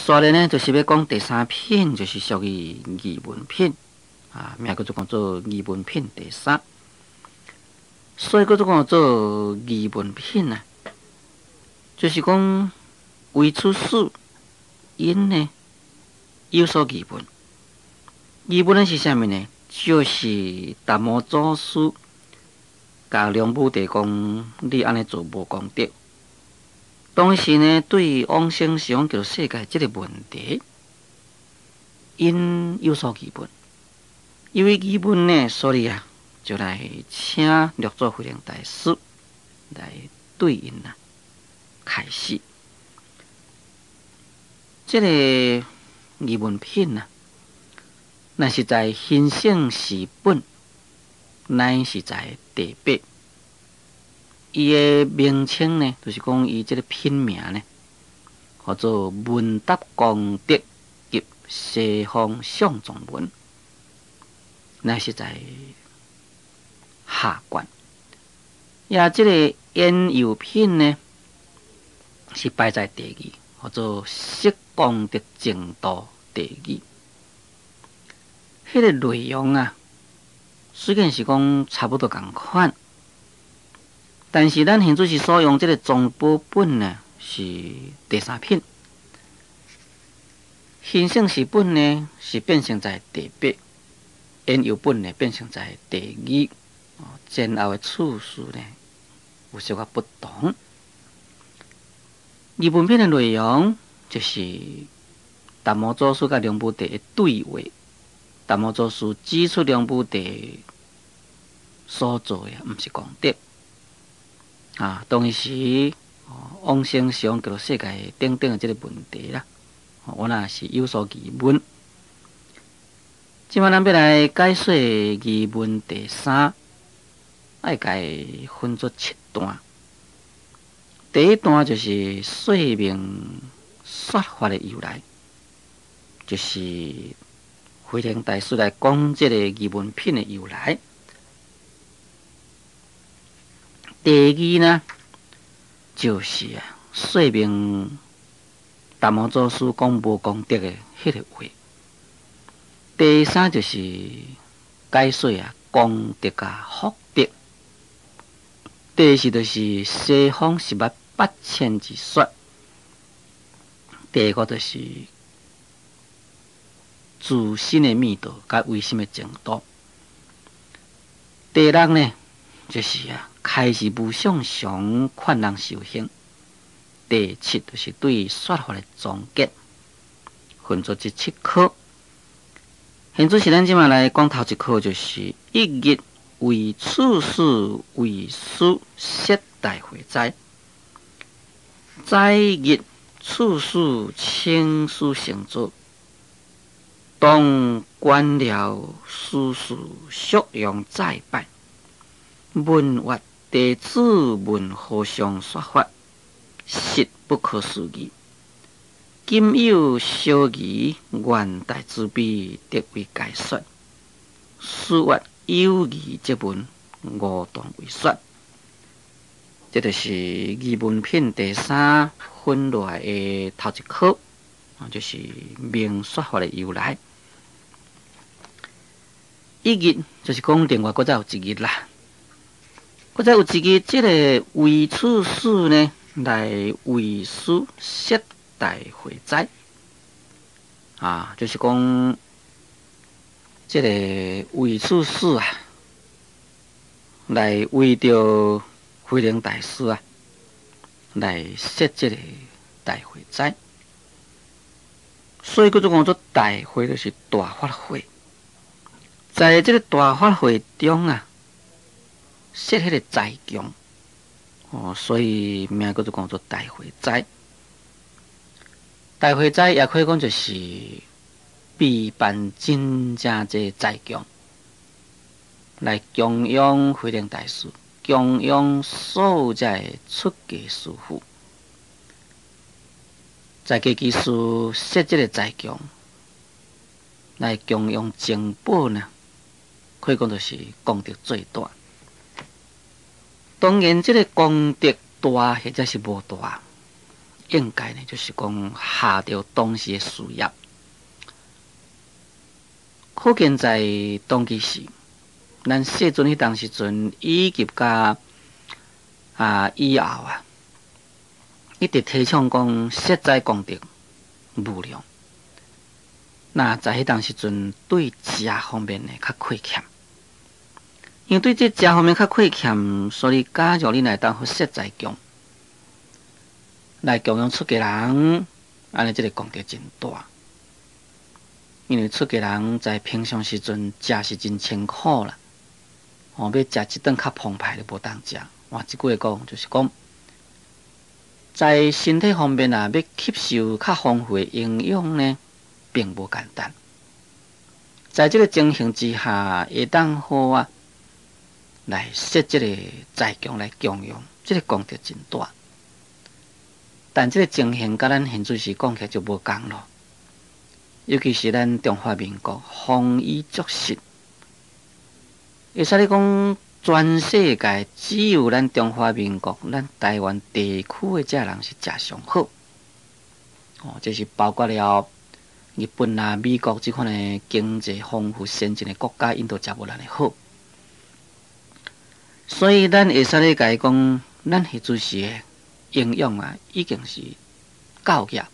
紲咧呢，就是欲講第三品，就是屬於疑問品啊，名叫做講做疑問品第三。所以閣做講做疑問品啊，就是講唯處使𪜶呢有所疑問。疑問的是啥物呢？就是達摩祖師共梁武帝講，你按呢做無功德。當時呢，對往生西方極樂世界這个問題，𪜶有所疑問。因為疑問呢，所以啊，就來請六祖慧能大師來對𪜶啊開示。這个疑問品啊，若是在興盛寺本，乃是在第八。伊的名稱呢，就是講伊這个品名呢，號做問答功德及西方相狀文，乃是在下卷。也這个緣由品呢，是排在第二，號做釋功德淨土第二。彼个內容啊，雖然是講差不多仝款。但是咱現在是所用這个宗寶本呢，是第三品；興盛寺本呢是變成在第八，緣由本呢變成在第二，前後的次序呢有小可不同。疑問品的內容就是達摩祖師佮梁武帝的對話，達摩祖師指出梁武帝所做的毋是功德。啊，當時往生西方極樂世界等等的這个問題啦，我若是有所疑問。這擺咱欲來解說疑問第三，愛共伊分做七段。第一段就是說明說法的由來，就是慧能大師來講這个疑問品的由來。第二呢，就是啊，說明達摩祖師講無功德的彼个話。第三就是解說啊，功德佮福德。第四就是西方十萬八千之說。第五就是自心的密道佮唯心的淨土。第六呢，就是啊，開示無相常勸人修行。第七就是對說法的總結，分做這七科。現在是咱這擺來講頭一科，就是一日唯處使為師設大會齋，載日處使請師成座，當官僚事事肅容再拜，問曰弟子聞和尚說法，實不可思議。今有小兒願大慈悲，得為解說。師曰：有疑則問，吾當為說。這就是疑問品第三分落來的頭一科，就是明說法的由來。一日就是講另外閣再有一日啦。閣再有一日，這个唯處使呢來為師設大會齋啊，就是講這个唯處使啊，來為著慧能大師啊，來設這个大會齋。所以閣做講做大會，就是大法會。在這个大法會中啊，設彼个齋供，哦，所以名閣做講做大會齋。大會齋也可以講就是備辦真正濟齋供，來供養慧能大師，供養所有遮的出家師父。在家居士設這个齋供，來供養珍寶呢，可以講就是功德最大。當然，這个功德大或者是無大，應該呢，就是講合著當時的事業。可見在當其時，咱世尊彼當時陣以及佮以後啊，一直提倡講消災功德無量。那在彼當時陣對食方面呢較虧欠，因為對這食方面較虧欠，所以假如你來當予設齋供，來供養出家人，按呢這个功德真大。因為出家人在平常時陣食是真清苦啦，哦，欲食一頓較澎湃都無當食。換一句話講，就是講，在身體方面啊，欲吸收較豐富的營養呢，並無簡單。在這个情形之下，會當好啊，來設這个齋供來供養，這个功德真大。但這个情形佮咱現在是講起來就無仝囉。尤其是咱中華民國豐衣足食，會使你講全世界只有咱中華民國、咱台灣地區的遮人是食上好。哦，這是包括了日本啊、美國這款的經濟豐富先進的國家，𪜶都食無咱的好。所以咱會使咧共伊講，咱彼陣時的營養啊，已經是夠額。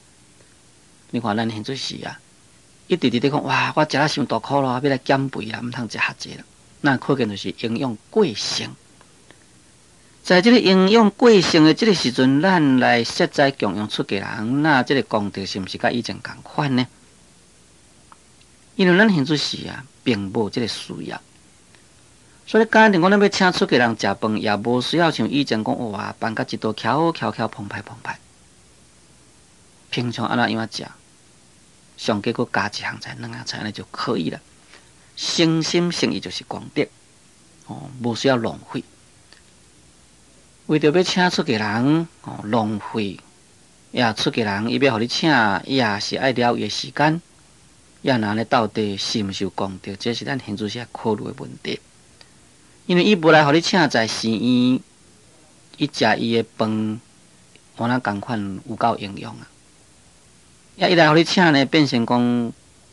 你看咱彼陣時啊，一直佇咧講，哇！我食了傷大苦囉，欲來減肥啦，毋通食遐濟啦。那可見就是營養過剩。在這个營養過剩的這个時陣，咱來設齋供養出家人，那這个功德是毋是佮以前仝款呢？因為咱現陣時啊，並無這个需要，所以假定講咱欲請出家人食飯，也無需要像以前講，哇，辦甲一桌翹翹翹澎湃澎湃。平常按怎樣仔食，上加閣加一項菜、兩項菜，按呢就可以了。誠心誠意就是功德，哦，無需要浪費。為著欲請出家人，哦，浪費，也出家人伊欲予你請，伊也是愛了伊的時間。也若按呢到底是毋是有功德？這是咱現陣時愛考慮的問題。因為伊無來予你請在寺院，伊食伊的飯，有哪仝款有夠營養啊？也伊來予你請呢，變成講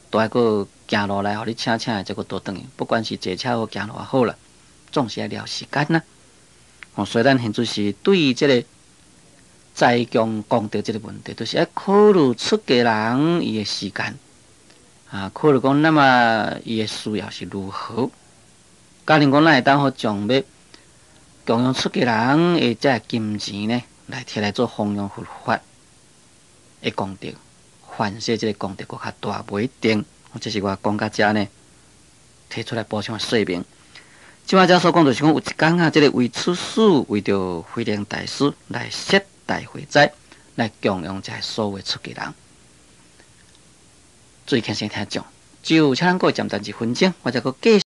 都愛閣行路來予你請請的，才閣倒轉去。不管是坐車好行路也好啦，總是愛了時間啦。哦，所以咱現陣時對這个齋供功德這个問題，就是愛考慮出家人伊的時間。啊，考慮講，那麼伊的需要是如何？假如講咱會當予將欲供養出家人的這金錢呢，來提來做弘揚佛法的功德，反射這个功德閣較大，無一定。這是我講到遮呢，提出來補充說明。這擺遮所講就是講有一工啊，這个維出師為著慧能大師來設大會齋，來供養這所有出家人。注意聽先聽講，就請咱各位暫停一分鐘，我再閣繼續。